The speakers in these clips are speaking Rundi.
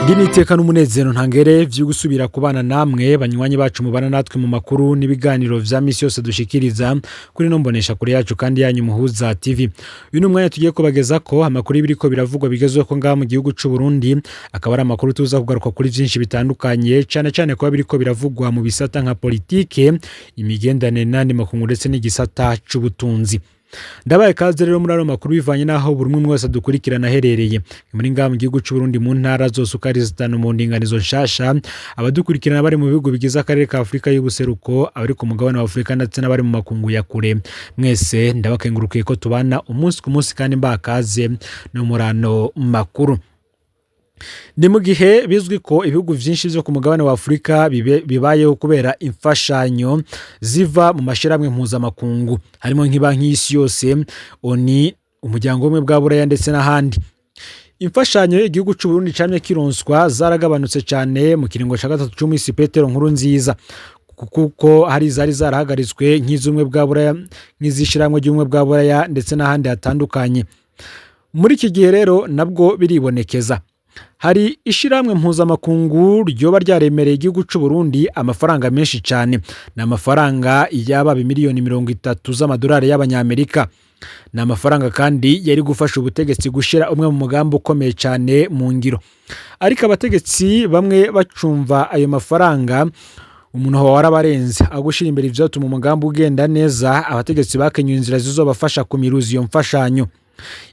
Ndi n'iteka n'umunezero ntangere vyo gusubira kubana namwe banywanyi bacu mubana natwe mu makuru n'ibiganiro vya misi yose dushikiriza kuri no mbonesha kure yacu kandi yanyu Muhuza TV. Uyu ni umwanya tugiye kubageza ko amakuru y'ibiriko biravugwa bigezweho ngaha mu gihugu c'u Burundi, akaba ari amakuru tuza kugaruka kuri vyinshi bitandukanye, cane cane kuba biriko biravugwa mu bisata nka politike, imigenderanire n'andi makungu, ndetse n'igisata c'ubutunzi. Ndabaye kaze rero muri ano makuru bivanye n'aho buri umwe wese adukurikirana aherereye muri ngaha mu gihugu c'u Burundi, mu ntara zose uko ari zitanu mu ndinganizo nshasha, abadukurikirana bari mu bihugu bigize akarere ka Afurika y'ubuseruko, abari ku mugabane wa Afurika, ndetse n'abari mu makungu ya kure. Mwese ndabakengurukiye ko tubana umunsi ku munsi, kandi mbaha kaze no muri ano makuru. Ni mu gihe bizwi ko ibihugu vyinshi vyo ku mugabane wa Afurika bibayeho kubera imfashanyo ziva mu mashirahamwe mpuzamakungu, harimo nk'ibanki y'isi yose, ONU, umuryango w'ubumwe bwa Buraya, ndetse n'ahandi. Imfashanyo igihugu c'u Burundi camye kironswa zaragabanutse cane mu kiringo ca gatatu c'umuhisi Petero Nkurunziza, kuko hari izari zarahagaritswe nk'iz'ubumwe bwa Buraya, nk'iz'ishirahamwe ry'ubumwe bwa Buraya, ndetse n'ahandi hatandukanye. Muri iki gihe rero nabwo biribonekeza hari ishirahamwe mpuzamakungu ryoba ryaremereye igihugu c'u Burundi amafaranga menshi cane. Ni amafaranga yaba miliyoni 30 z'amadolari y'abanyamerika. Ni amafaranga kandi yari gufasha ubutegetsi gushira umwe mu mugambi ukomeye cane mu ngiro, ariko abategetsi bamwe bacumva ayo mafaranga umuntu warabarenze. Aho gushira imbere ivyotuma umugambi ugenda neza, abategetsi bakenyuye inzira zizobafasha kumiruza iyo mfashanyo.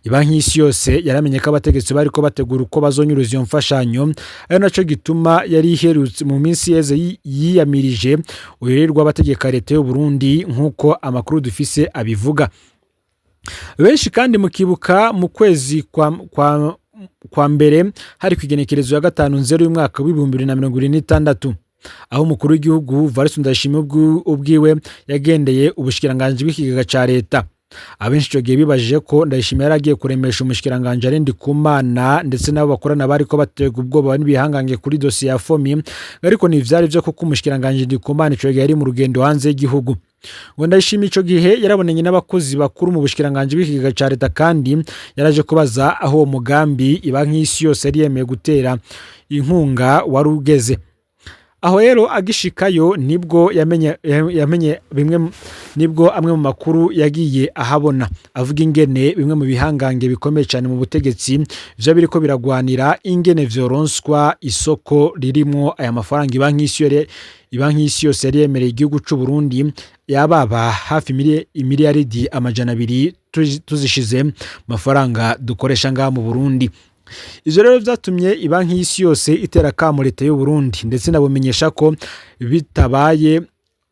Ibanki y'isi yose yaramenye ko abategetsi bariko bategura uko bazonyuruza iyo mfashanyo, ari naco gituma yari iherutse mu minsi yeze yiyamirije uruhare rw'abategeka leta y'u Burundi, nk'uko amakuru dufise abivuga. Benshi kandi mukibuka mu kwezi kwa mbere, hari ku igenekerezo ya 5 Nzero y'umwaka w'2026, aho umukuru w'igihugu Evariste Ndayishimiye ubwiwe yagendeye ubushikiranganji bw'ikigega ca leta. Abenshi ico gihe bibajije ko Ndayishimiye yari agiye kuremesha umushikiranganji Alain Ndikumana ndetse n'abo bakorana bariko baterwa ubwoba n'ibihangange kuri dosiye ya FOMI, ariko ntivyari vyo, kuko umushikiranganji Ndikumana ico gihe yari mu rugendo hanze y'igihugu. Ngo Ndayishimiye ico gihe yarabonanye n'abakozi bakuru mu bushikiranganji bw'ikigega ca leta, kandi yaraje kubaza aho uwo mugambi ibanki y'isi yose yari yemeye gutera inkunga wari ugeze. Aho rero agishikayo nibwo yamenye bimwe, nibwo amwe mu makuru yagiye ahabona avuga ingene bimwe mu bihangange bikomeye cyane mu butegetsi vyo biriko biragwanira ingene vyoronswa isoko ririmwo aya mafaranga ibanki y'isi yose yari yemereye igihugu c'u Burundi, yababa hafi imiliyaridi 200 tuzishize mu mafaranga dukoresha ngaha mu Burundi. Ivyo rero vyatumye ibanki y'isi yose itera akamo leta y'u Burundi, ndetse inabumenyesha ko bitabaye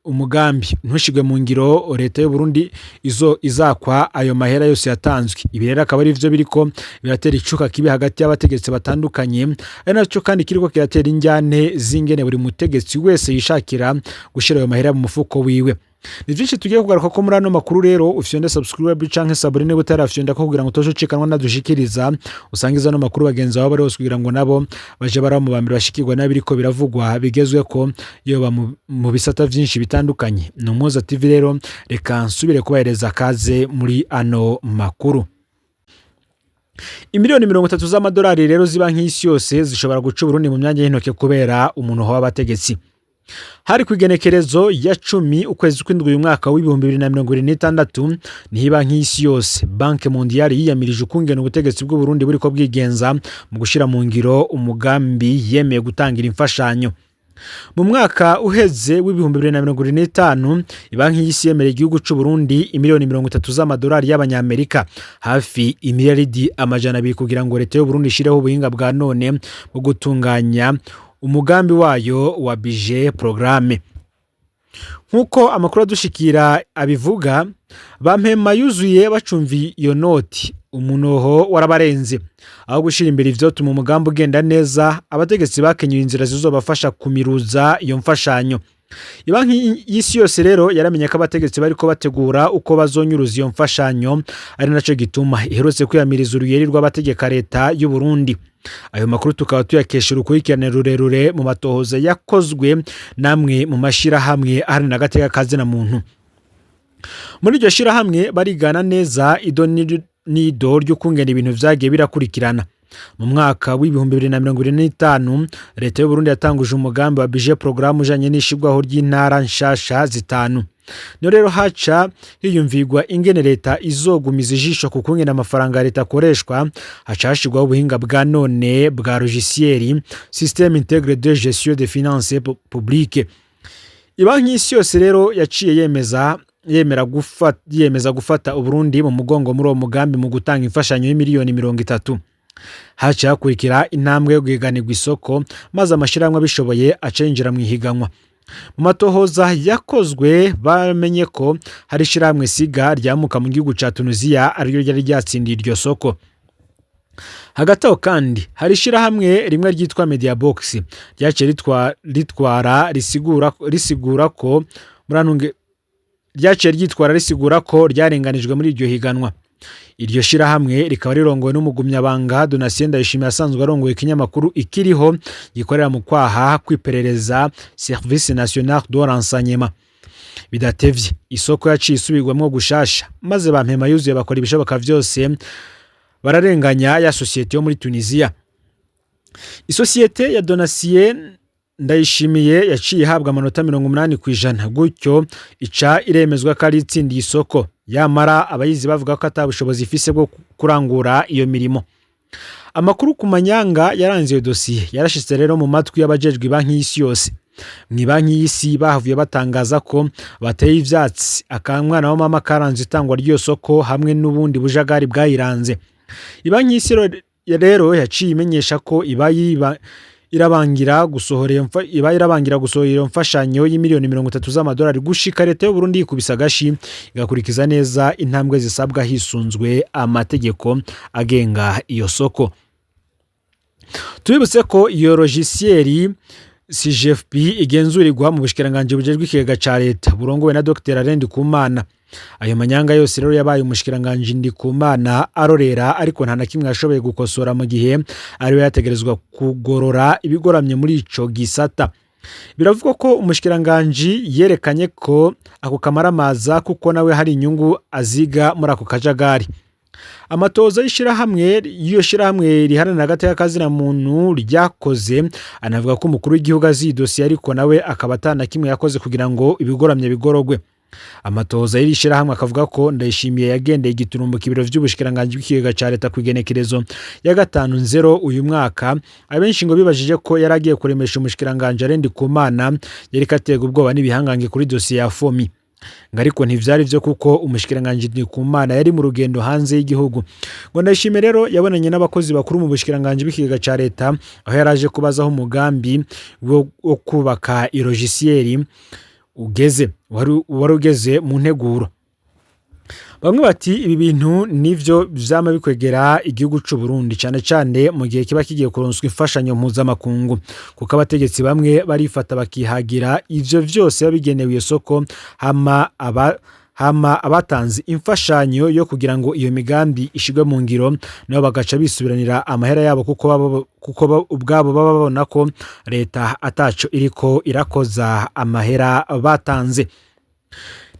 umugambi ntushigwe mu ngiro, leta y'u Burundi izo izakwa ayo mahera yose yatanzwe. Ibi rero akaba ari vyo biriko biratera icuka kibi hagati y'abategetsi batandukanye, ari naco kandi kiriko kiratera injyane z'ingene buri mutegetsi wese yishakira gushira ayo mahera mu mufuko wiwe. Ni vyinshi tugiye kugaruka ko muri ano makuru. Rero ufyonde subscribe canke s'abonner niba utarafyonda ko, kugira ngo utoje ucikanwa nadushikiriza. Usangiza ano makuru bagenzi bawe bari hose, kugira ngo nabo baje baraba mu bambere bashikirwa n'abiriko biravugwa bigezweko, yoba mu bisata vyinshi bitandukanye. Ni Umuhuza TV. Rero reka nsubire kubahereza kaze muri ano makuru. Imiliyoni 30 z'amadolari rero z'ibanki y'isi yose zishobora guca Uburundi mu myanya y'intoke kubera umunuho w'abategetsi. Hari ku igenekerezo ya 10 ukwezi kw'indwi uyu mwaka w'2026, niho ibanki y'isi yose, Banque Mondiale, yiyamirije ukungene ubutegetsi bw'u Burundi buriko bwigenza mu gushira mu ngiro umugambi yemeye gutangira imfashanyo. Mu mwaka uheze w'2025, ibanki y'isi yemereye igihugu c'u Burundi imiliyoni 30 z'amadolari y'abanyamerika, hafi imiliyaridi 200, kugira ngo leta y'u Burundi ishireho ubuhinga bwa none bwo gutunganya umugambi wayo wa budget programme. Nk'uko amakuru adushikira abivuga, bampema yuzuye bacumva iyo noti, umunoho warabarenze. Aho gushira imbere ivyotuma umugambi ugenda neza, abategetsi bakenyuye inzira zizobafasha kumiruza iyo mfashanyo. Ibanki y'isi yose rero yaramenye ko abategetsi bariko bategura uko bazonyuruza iyo mfashanyo, ari naco gituma iherutse kwiyamiriza uruyeri rw'abategeka leta y'u Burundi. Ayo makuru tukaba tuyakesha urukurikirane rurerure mu matohoza yakozwe namwe mu mashirahamwe aharanira agateka ka zina muntu. Muri iryo shirahamwe barigana neza ido n'ido ry'ukungene ibintu vyagiye birakurikirana. Mu mwaka w'2025 leta y'u Burundi yatanguje umugambi wa budget programme ujanye n'ishirwaho ry'intara nshasha zitanu. Niho rero haca hiyumvirwa ingene leta izogumiza ijisho ku kungene amafaranga ya leta akoreshwa, haca hashirwaho ubuhinga bwa none bwa logiciel système intégré de gestion des finances publiques. Ibanki y'Isi Yose rero yaciye yemeza yemera gufata yemeza gufata Uburundi mu mugongo muri uwo mugambi mu gutanga imfashanyo y'imiliyoni 30. Haciye hakurikira intambwe yo guhiganirwa isoko, maze amashirahamwe abishoboye aca yinjira mu ihiganwa. Mu matohoza yakozwe bamenye ko hari ishirahamwe Siga ryamuka mu gihugu ca Tunisia ariryo ryari ryatsindiye iryo soko. Hagati aho kandi hari ishirahamwe rimwe ryitwa Mediabox ryaciye ritwara risigura ko murantunge ryaciye ryitwara risigura ko ryarenganijwe muri iryo higanwa. Iryo shirahamwe rikaba rirongowe n'umugumyabanga Donatien Ndayishimiye, asanzwe arongoye ikinyamakuru Ikiriho gikorera mu kwaha kwiperereza Service National de Renseignement. Bidatevye isoko yaciye isubirwamwo gushasha, maze ba mpema yuzuye bakora ibishoboka vyose bararenganya ya sosiyete yo muri Tunisia. Isosiyete ya Donatien Ndayishimiye yaciye ihabwa amanota 80%, gutyo ica iremezwa ko ari itsindiye isoko. Yamara abayizi bavuga ko ata bushobozi ifise bwo kurangura iyo mirimo. Amakuru ku manyanga yaranze iyo dosiye yarashitse rero mu matwi y'abajejwe Banki y'Isi Yose. Mw'ibanki y'Isi bahavuye batangaza ko bateye ivyatsi akamwana wa mama karanze itangwa ry'iyo soko hamwe n'ubundi bujagari bwayiranze. Ibanki y'Isi rero yaciye imenyesha ko iba irabangira gusohora iyo mfashanyo y'imiliyoni 30 z'amadolari gushika leta y'u Burundi yikubise agashi igakurikiza neza intambwe zisabwa hisunzwe amategeko agenga iyo soko. Tubibutse ko iyo logiciel CGFP igenzurirwa mu bushikiranganji bujejwe ikigega ca leta burongowe na Dr Alain Ndikumana. Ayo manyanga yose rero yabaye umushikiranganji Ndikumana arorera, ariko nta na kimwe yashoboye gukosora mu gihe ariwe yategerezwa kugorora ibigoramye muri ico gisata. Biravugwa ko umushikiranganji yerekanye ko ako kamaramaza kuko nawe hari inyungu aziga muri ako kajagari. Amatoza y'ishirahamwe y'iyo shirahamwe riharanira agateka kazina muntu ryakoze anavuga ko umukuru w'igihugu azi iyi dosiye, ariko nawe akaba atana kimwe yakoze kugira ngo ibigoramye bigorogwe. Amatoza y'iri shirahamwe akavuga ko Ndayishimiye yagendeye igiturumbuka ibiro vy'ubushikiranganji bw'ikigega ca leta kw'igenekerezo ya 5 nzero uyu mwaka. Abenshi ngo bibajije ko yari agiye kuremesha umushikiranganji Alain Ndikumana yariko aterwa ubwoba n'ibihangange kuri dosiye ya FOMI. Ngo ariko ntivyari vyo, kuko umushikiranganji Ndikumana yari mu rugendo hanze y'igihugu. Ngo Ndayishimiye rero yabonanye n'abakozi bakuru mu bushikiranganji bw'ikigega ca leta, aho yaraje kubazaho umugambi wo kubaka ilogiciel ugeze wari ugeze mu nteguro. Bamwe bati ibi bintu nivyo vyama bikwegera igihugu c'u Burundi, cane cane mu gihe kiba kigiye kuronswa imfashanyo mpuzamakungu, kuko abategetsi bamwe barifata bakihagira ivyo vyose biba bigenewe iyo soko, hama abatanze imfashanyo yo kugira ngo iyo migambi ishirwe mu ngiro nabo bagaca bisubiranira amahera yabo, kuko ubwabo baba babona ko leta ataco iriko irakoza amahera batanze.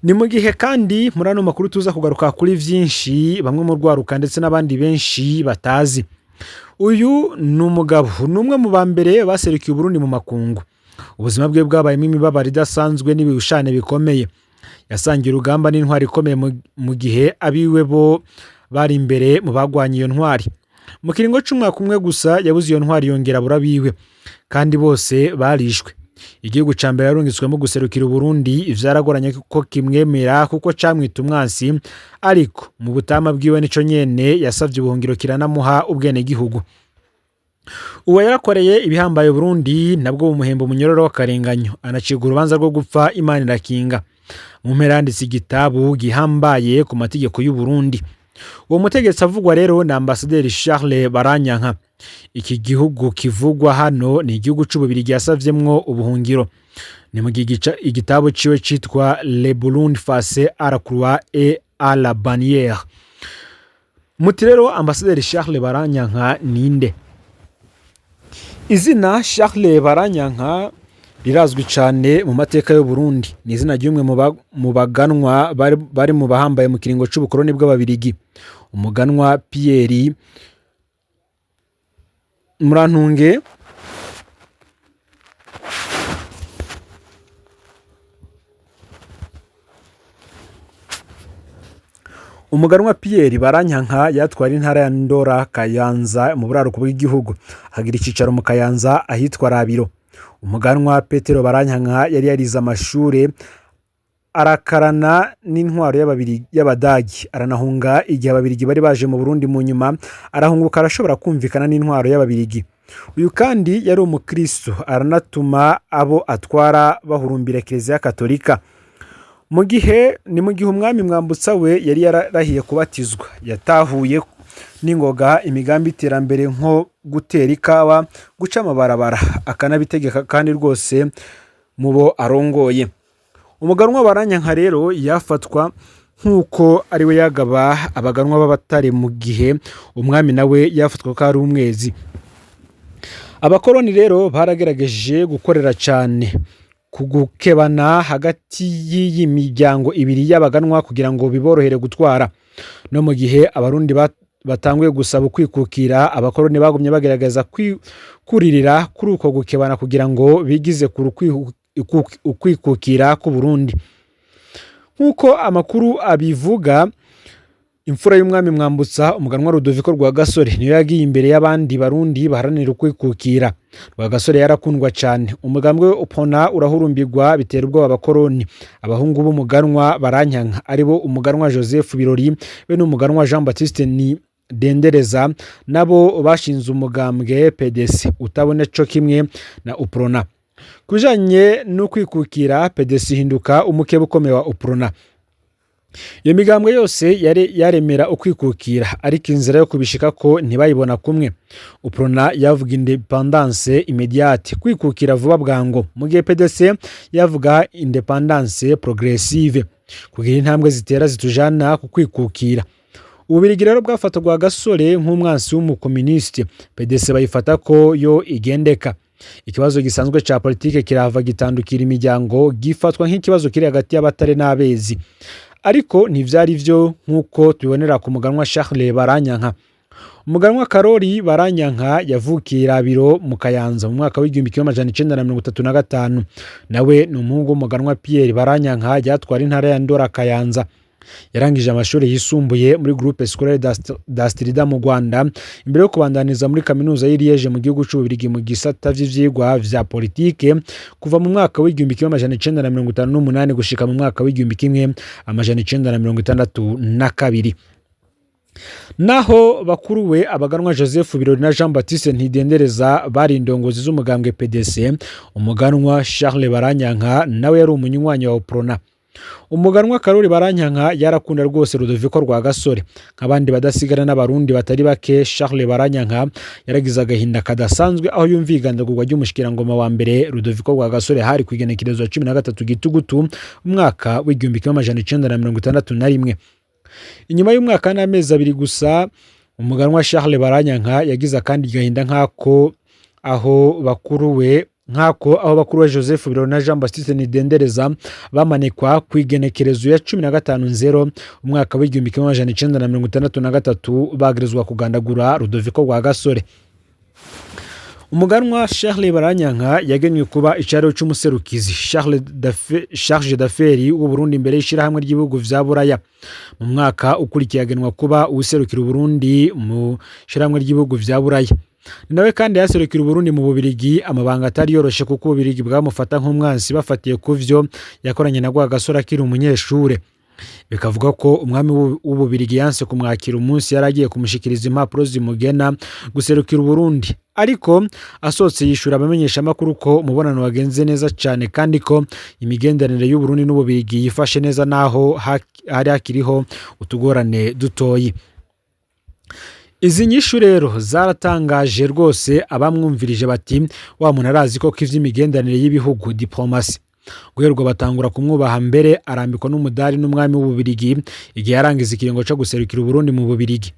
Ni mu gihe kandi muri ano makuru tuza kugaruka kuri vyinshi bamwe mu rwaruka ndetse n'abandi benshi batazi. Uyu ni umugabo, ni umwe mu ba mbere baserukiye Uburundi mu makungu. Ubuzima bwe bwabayemo imibabaro idasanzwe n'ibihushane bikomeye. Yasangiye urugamba n'intwari ikomeye mu gihe abiwe bo bari imbere mu bagwanye iyo ntwari. Mu kiringo c'umwaka umwe gusa yabuze iyo ntwari, yongera abura abiwe, kandi bose barishwe. Igihugu ca mbere yarungitswemo guserukira Uburundi vyaragoranye ko kimwemera kuko camwita umwansi, ariko mu butama bwiwe nico nyene yasavye ubuhungiro kiranamuha ubwenegihugu. Uwo yarakoreye ibihambaye Burundi nabwo bumuhemba umunyororo w'akarenganyo, anacirwa urubanza rwo gupfa, Imana irakinga. Mu mpera yanditse igitabu gihambaye ku mategeko y'u Burundi. Uwo mutegetsi avugwa rero ni Ambasaderi Charles Baranyanka. Iki gihugu kivugwa hano ni igihugu c'Ububirigi yasavyemwo ubuhungiro. Ni mu gihe igitabo ciwe citwa Le Burundi face à la croix et à la bannière. Muti rero Ambasaderi Charles Baranyanka ninde? Izina Charles Baranyanka rirazwi cane mu mateka y'u Burundi. Ni izina ry'umwe mu baganwa bari mu bahambaye mu kiringo c'ubukoroni bw'Ababirigi. Umuganwa Pierre Murantunge. Umuganwa Pierre Baranyanka yatwara intara ya Ndora Kayanza mu buraruko bw'igihugu, akagira icicaro mu Kayanza ahitwa Rabiro. Umuganwa Petero Baranyanka yari yarize amashure, arakarana n'intwaro y'Abadagi, aranahunga igihe Ababirigi bari baje mu Burundi. Mu nyuma arahunguka, arashobora kumvikana n'intwaro y'Ababirigi. Uyu kandi yari umukristo, aranatuma abo atwara bahurumbira Kiliziya Katolika. Mu gihe ni mu gihe umwami Mwambutsa we yari yararahiye kubatizwa, yatahuye n'ingoga imigambi y'iterambere nko gutera ikawa, guca amabarabara, akanabitegeka kandi rwose mu bo arongoye. Umuganwa Baranyanka rero yafatwa nk'uko ari we yagaba abaganwa b'abatare, mu gihe umwami nawe yafatwa ko ari umwezi. Abakoroni rero baragerageje gukorera cyane kugukebana hagati y'iyi miryango ibiri y'abaganwa kugira ngo biborohere gutwara. No mu gihe Abarundi batanguye gusaba ukwikukira, abakoroni bagumye bagerageza kuririra kuri uko gukebana kugira ngo bigize ku ukwikukira k'Uburundi. Nk'uko amakuru abivuga, imfura y'umwami Mwambutsa, umuganwa Rudoviko Rwagasore, niyo yagiye imbere y'abandi Barundi baharanira ukwikukira. Rwagasore yarakundwa cyane, umugambwe we Upona urahurumbirwa, bitera ubwoba abakoroni. Abahungu b'umuganwa Baranyanka, aribo umuganwa Joseph Birori be n'umuganwa Jean Baptiste ni Dendereza, nabo bashinze umugambwe PDC utabona co kimwe na Uprona. Ku bijanye n'ukwikukira, PDC ihinduka umukeba ukomeye wa Uprona. Iyo migambwe yose yari yaremera ukwikukira, ariko inzira yo kubishikako ntibayibona kumwe. Uprona yavuga indépendance immédiate, kwikukira vuba bwango, mu gihe PDC yavuga indépendance progressive, kugira intambwe zitera zitujana ku kwikukira. Ububirigi rero bwafata Rwagasore nk'umwansi w'umukomunisite, PDC bayifata ko yo igendeka. Ikibazo gisanzwe ca politike kirahava gitandukira imiryango, gifatwa nk'ikibazo kiri hagati y'abatare n'abezi. Ariko ntivyari vyo, nk'uko tubibonera ku muganwa Charles Baranyanka. Umuganwa Karori Baranyanka yavukiye Irabiro mu Kayanza mu mwaka w'1935. Nawe ni umuhungu w'umuganwa Pierre Baranyanka yatwara intara ya Ndora Kayanza. Yarangije amashuri yisumbuye muri Groupe Scolaire d'Astrida mu Rwanda, imbere yo kubandaniza muri kaminuza y'i Liège mu gihugu c'Ububirigi mu gisata vy'ivyigwa vya politike, kuva mu mwaka w'1958 gushika mu mwaka w'1962. Naho bakuru we abaganwa Joseph Birori na Jean Baptiste Ntidendereza bari indongozi z'umugambwe PDC, umuganwa Charles Baranyanka nawe yari umunywanyi wa Uprona. Umuganwa Karori Baranyanka yarakunda rwose Rudoviko Rwagasore. Nk'abandi badasigana n'Abarundi batari bake, Charles Baranyanka yaragize agahinda kadasanzwe aho yumva igandagurwa ry'umushikirangoma wa mbere Rudoviko Rwagasore, hari ku igenekerezo 13 Gitugutu umwaka w'1961. Inyuma y'umwaka n'amezi abiri gusa, umuganwa Charles Baranyanka yagize akandi gahinda nk'ako aho bakuru we Joseph Birori na Jean Baptiste Ntidendereza bamanikwa ku igenekerezo ya 15 nzero umwaka w'1963, bagirizwa kugandagura Rudoviko Rwagasore. Umuganwa Charles Baranyanka yagenywe kuba icaro c'umuserukizi Charge d'affaires w'u Burundi imbere y'ishirahamwe ry'ibihugu vya Buraya. Mu mwaka ukurikiye agenwa kuba uwuserukira Uburundi mu shirahamwe ry'ibihugu vya Buraya. Ni nawe kandi yaserukira Uburundi mu Bubirigi, amabanga atari yoroshe kuko Ububirigi bwamufata nk'umwansi bafatiye ku vyo yakoranye na Rwagasore akiri umunyeshure. Bikavuga ko umwami w'Ububirigi yanse kumwakira umunsi yari agiye kumushikiriza impapuro zimugena guserukira Uburundi, ariko asohotse yishura abamenyeshamakuru ko umubonano wagenze neza cyane kandi ko imigenderanire y'Uburundi n'Ububirigi yifashe neza naho hari hakiriho utugorane dutoyi. Izi nyishu rero zaratangaje rwose abamwumvirije, bati wa muntu arazi ko ivy'imigenderanire y'ibihugu, diplomasi. Guherwa batangura kumwubaha, mbere arambikwa n'umudari n'umwami w'Ububirigi igihe yarangiza ikiringo co guserukira Uburundi mu Bubirigi.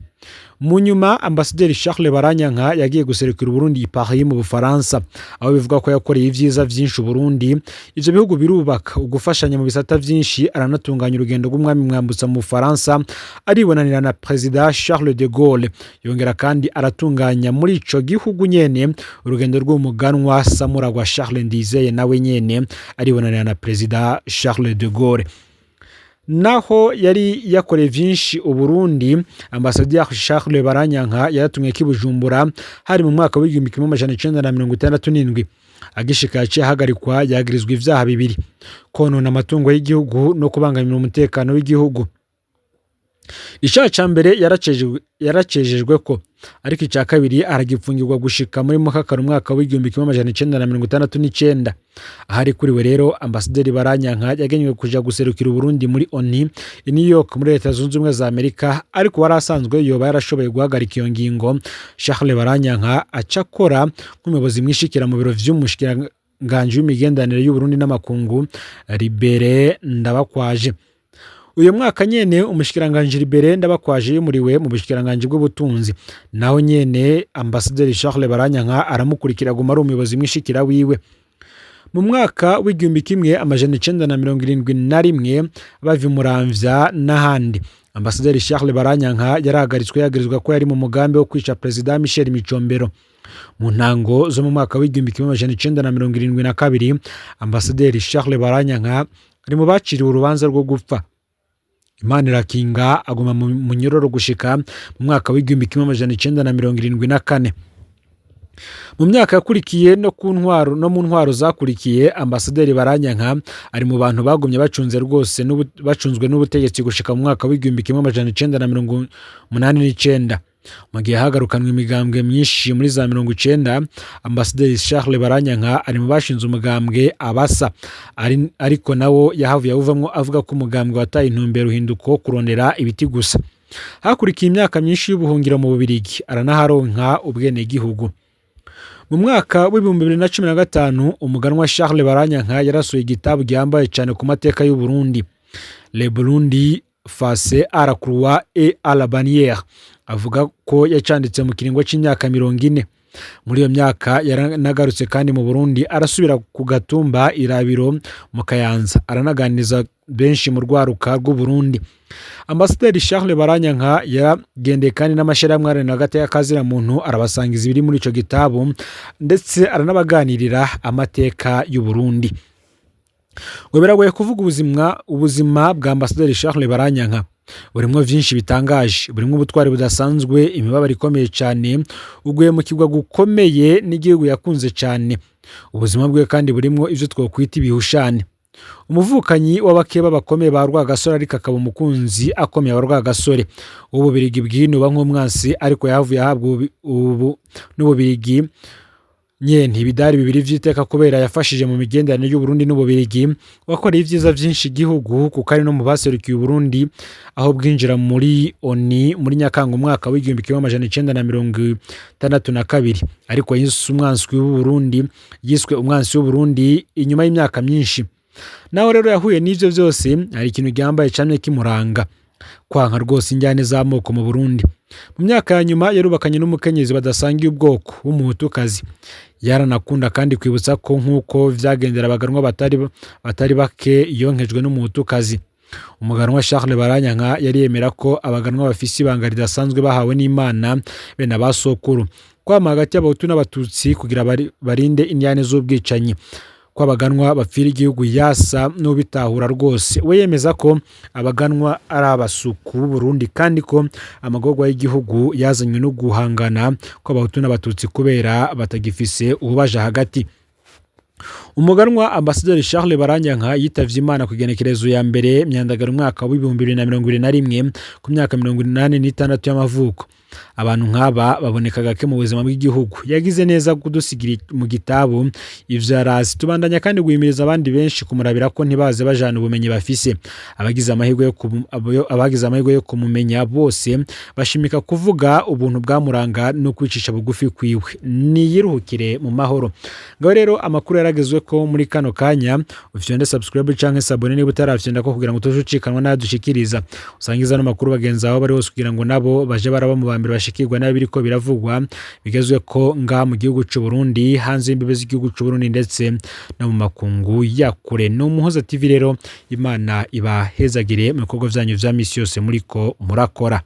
Mu nyuma Ambasaderi Charles Baranyanka yagiye guserukira Uburundi i Paris mu Bufaransa, aho bivuga ko yakoreye ivyiza vyinshi Uburundi. Ivyo bihugu birubaka ugufashanya mu bisata vyinshi. Aranatunganya urugendo rw'umwami Mwambutsa mu Bufaransa, aribonanira na Perezida Charles de Gaulle. Yongera kandi aratunganya muri ico gihugu nyene urugendo rw'umuganwa Samuragwa Charles Ndizeye, nawe nyene aribonanira na Perezida Charles de Gaulle. Naho yari yakoreye vyinshi Uburundi, Ambasaderi Charles Baranyanka yaratumwe ki Bujumbura, hari mu mwaka w'1967. Agishika yaciye ahagarikwa, yagirizwa ivyaha bibiri: konona amatungo y'igihugu no kubangamira umutekano w'igihugu. Icaha ca mbere yaracejejwe ko, ariko ica kabiri aragipfungirwa gushika muri Mukakaro umwaka w'1969. Ahari kuriwe rero, Ambasaderi Baranyanka yagenewe kuja guserukira Uburundi muri ONU i New York muri Leta Zunze Ubumwe za Amerika, ariko wari asanzwe yoba yarashoboye guhagarika iyo ngingo. Charles Baranyanka aca akora nk'umuyobozi mwishikira mu biro vy'umushikiranganji w'imigenderanire y'Uburundi n'amakungu, Libere Ndabakwaje. Uyu mwaka nyene umushikiranganji Libere Ndabakwaje yimuriwe mu bushikiranganji bw'ubutunzi, naho nyene Ambasaderi Charles Baranyanka aramukurikira, aguma ari umuyobozi mwishikira wiwe. Mu mwaka w'1971 bava Muramvya n'ahandi, Ambasaderi Charles Baranyanka yarahagaritswe, yagirizwa ko yari mu mugambi wo kwica Perezida Michel Micombero. Mu ntango zo mu mwaka w'1972, Ambasaderi Charles Baranyanka ari mu baciriwe urubanza rwo gupfa. Imana irakinga, aguma mu munyororo gushika mu mwaka w'1974. Mu myaka yakurikiye no ku ntwaro no mu ntwaro zakurikiye, Ambasaderi Baranyanka ari mu bantu bagumye bacunze rwose bacunzwe n'ubutegetsi gushika mu mwaka w'1989. Mu gihe hagarukanwa imigambwe myinshi muri za 90, Ambasaderi Charles Baranyanka ari mu bashinze umugambwe Abasa, ariko nawo yahavuye awuvamwo, avuga ko umugambwe wataye intumbero uhinduka wo kurondera ibiti gusa. Hakurikiye imyaka myinshi y'ubuhungiro mu Bubirigi, aranaharonka ubwenegihugu. Mu mwaka w'2015 umuganwa Charles Baranyanka yarasuye igitabo gihambaye cyane ku mateka y'u Burundi, Le Burundi face à la croix et à la bannière. Avuga ko yacanditse mu kiringo c'imyaka 40. Muri iyo myaka yaranagarutse kandi mu Burundi, arasubira ku Gatumba Irabiro mu Kayanza, aranaganiriza benshi mu rwaruka rw'Uburundi. Ambasaderi Charles Baranyanka yaragendeye kandi n'amashyirahamwe aharanira agateka kazina muntu, arabasangiza ibiri muri ico gitabo, ndetse aranabaganirira amateka y'Uburundi. Ngo biragoye kuvuga ubuzima bwa Ambasaderi Charles Baranyanka. Burimwo vyinshi bitangaje, burimwo ubutwari budasanzwe, imibabaro ikomeye cyane, uguhemukirwa gukomeye n'igihugu yakunze cyane. Ubuzima bwe kandi burimwo ivyo twokwita ibihushane: umuvukanyi w'abakeba bakomeye ba Rwagasore, ariko akaba umukunzi akomeye wa Rwagasore; w'Ububirigi bwinuba nk'umwansi, ariko yahavuye ahabwa ubu n'Ububirigi nyene ibidari bibiri vy'iteka kubera yafashije mu migenderanire y'Uburundi n'Ububirigi; wakoreye ivyiza vyinshi igihugu, kuko ari no mu baserukiye Uburundi aho bwinjira muri ONU muri Nyakanga umwaka w'1962, ariko yiswe umwansi w'Uburundi, yiswe umwansi w'Uburundi inyuma y'imyaka myinshi. Naho rero yahuye n'ivyo vyose, hari ikintu gihambaye camye kimuranga: kwanka rwose injyane z'amoko mu Burundi. Mu myaka ya nyuma yarubakanye n'umukenyezi badasangiye ubwoko w'umuhutukazi. Yaranakunda kandi kwibutsa ko nk'uko vyagendera abaganwa batari bake, yonkejwe n'umuhutukazi. Umuganwa Charles Baranyanka yari yemera ko abaganwa bafise ibanga ridasanzwe bahawe n'Imana bene ba sokuru, kwama hagati y'abahutu n'abatutsi kugira barinde indyane z'ubwicanyi, ko abaganwa bapfira igihugu. Yasa n'ubitahura rwose. We yemeza ko abaganwa ari abasuku b'Uburundi, kandi ko amagorwa y'igihugu yazanywe no guhangana kw'abahutu n'abatutsi kubera batagifise ububaja hagati. Umuganwa Ambasaderi Charles Baranyanka yitavye Imana ku igenekerezo ya mbere Myandagaro umwaka w'2021 ku myaka 86 y'amavuko. Abantu nk'aba baboneka gake mu buzima bw'igihugu. Yagize neza kudusigira mu gitabo ivyo yarazi. Tubandanya kandi guhimiriza abandi benshi kumurabira ko ntibaze bajana ubumenyi bafise. Abagize amahirwe yo kumumenya bose bashimika kuvuga ubuntu bwamuranga no kwicisha bugufi kwiwe. Niyiruhukire mu mahoro. Ngaho rero amakuru yaragezwe. ko muri kano kanya ufyonde subscribe canke s'abonner niba utarafyonda ko, kugira ngo utoje ucikanwa n'ayo dushikiriza. Usangiza ano makuru bagenzi aho bari hose, kugira ngo nabo baje baraba mu bambere bashikirwa n'abiriko biravugwa bigezwe ko ngaha mu gihugu c'u Burundi, hanze y'imbibe z'igihugu c'u Burundi, ndetse no mu makungu ya kure. Ni Umuhoza TV rero. Imana ibahezagire mu bikorwa vyanyu vya misi yose muriko murakora.